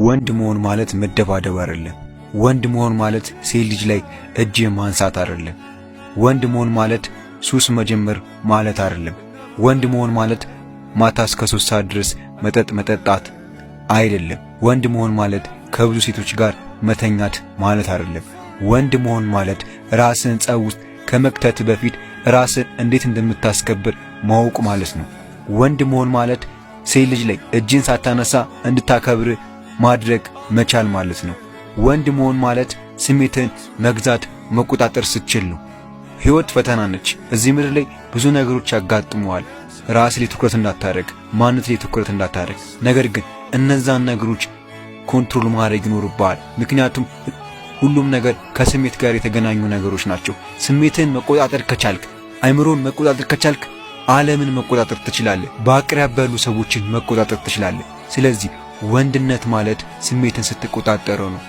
ወንድ መሆን ማለት መደባደብ አይደለም። ወንድ መሆን ማለት ሴት ልጅ ላይ እጅ ማንሳት አይደለም። ወንድ መሆን ማለት ሱስ መጀመር ማለት አይደለም። ወንድ መሆን ማለት ማታ እስከ 3 ሰዓት ድረስ መጠጥ መጠጣት አይደለም። ወንድ መሆን ማለት ከብዙ ሴቶች ጋር መተኛት ማለት አይደለም። ወንድ መሆን ማለት ራስን ጸብ ውስጥ ከመክተት በፊት ራስን እንዴት እንደምታስከብር ማወቅ ማለት ነው። ወንድ መሆን ማለት ሴት ልጅ ላይ እጅን ሳታነሳ እንድታከብር ማድረግ መቻል ማለት ነው። ወንድ መሆን ማለት ስሜትን መግዛት መቆጣጠር ስትችል ነው። ህይወት ፈተና ነች። እዚህ ምድር ላይ ብዙ ነገሮች ያጋጥመዋል። ራስ ላይ ትኩረት እንዳታደርግ፣ ማንነት ላይ ትኩረት እንዳታደርግ። ነገር ግን እነዛን ነገሮች control ማድረግ ይኖርብሃል። ምክንያቱም ሁሉም ነገር ከስሜት ጋር የተገናኙ ነገሮች ናቸው። ስሜትን መቆጣጠር ከቻልክ፣ አይምሮን መቆጣጠር ከቻልክ ዓለምን መቆጣጠር ትችላለህ። በአቅራቢያ ያሉ ሰዎችን መቆጣጠር ትችላለህ። ስለዚህ ወንድነት ማለት ስሜትን ስትቆጣጠረው ነው።